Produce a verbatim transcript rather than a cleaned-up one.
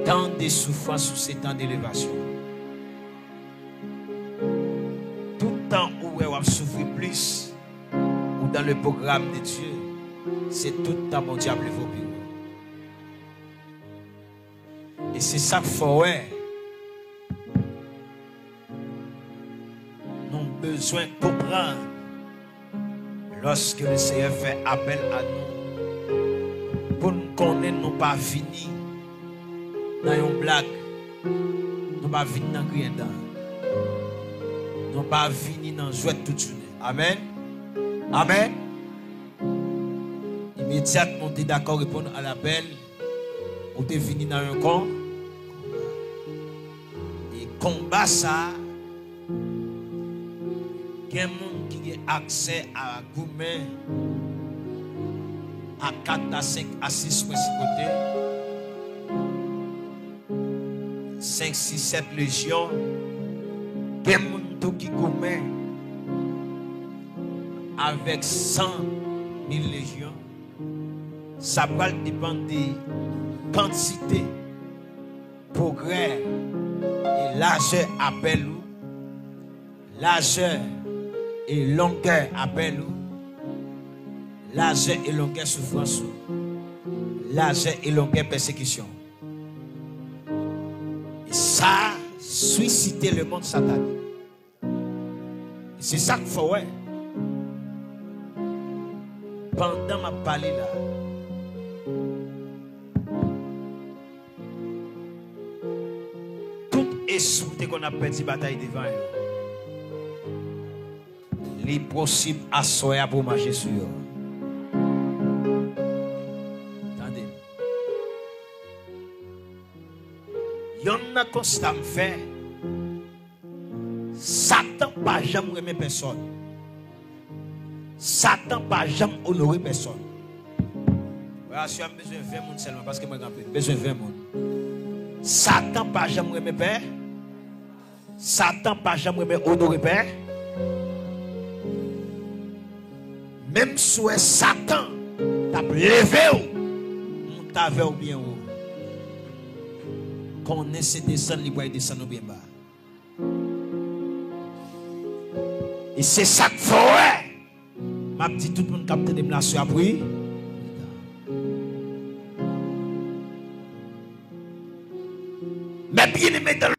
Tan de soufrans ou se tan de elevasyon. Tout tan ou wè w ap soufri plis, ou dans le programme de Dieu, se tout tan Bondye ap leve w pi wo. E se sa k fè w wè nou bezwen konprann lòske le Seyè fè apèl a nou pou n konnen nou pa vini nan yon blag, nou pa vini nan griyen dan, nou pa vini nan jwèt tout jounen. Amèn. Amèn. Imedyatman w te dakò reponn a lapèl, ou te vini nan yon kon-, e konba sa a, gen moun ki gen aksè a goumen a kat, a senk, a sis, mwen sipote. Senk, sis, sèt lejyon. Gen moun tou ki goumen avèk san mil lejyon. Sa pral depann de kantite, pwogrè e lajè apèl ou, lajè e longè apèl ou, lajè e longè soufrans ou, lajè e longè pèsekisyon. E sa sisite lemonn satanik. E se sa k fè w wè, pandan m ap pale la, tout espri te konn ap pèdi batay devan yo, li posib aswè a pou w mache sou yo. Tande m. Yonn nan konsta m fè, Satan pa janm renmen pèsòn. Satan pa janm onore pèsòn. Frè a sè a, m bezwen ven moun sèlman, paske mwen gen anpil. M bezwen ven moun. Satan pa janm renmen pè. Satan pa janm renmen onore pè. Menm si w wè Satan t ap leve w, monte avè w byen wo. Konnen se desann li pral desann ou byen ba. E se sa k fè w wè m ap di tout moun k ap tande m la sou apri. Mes bien-aimés dans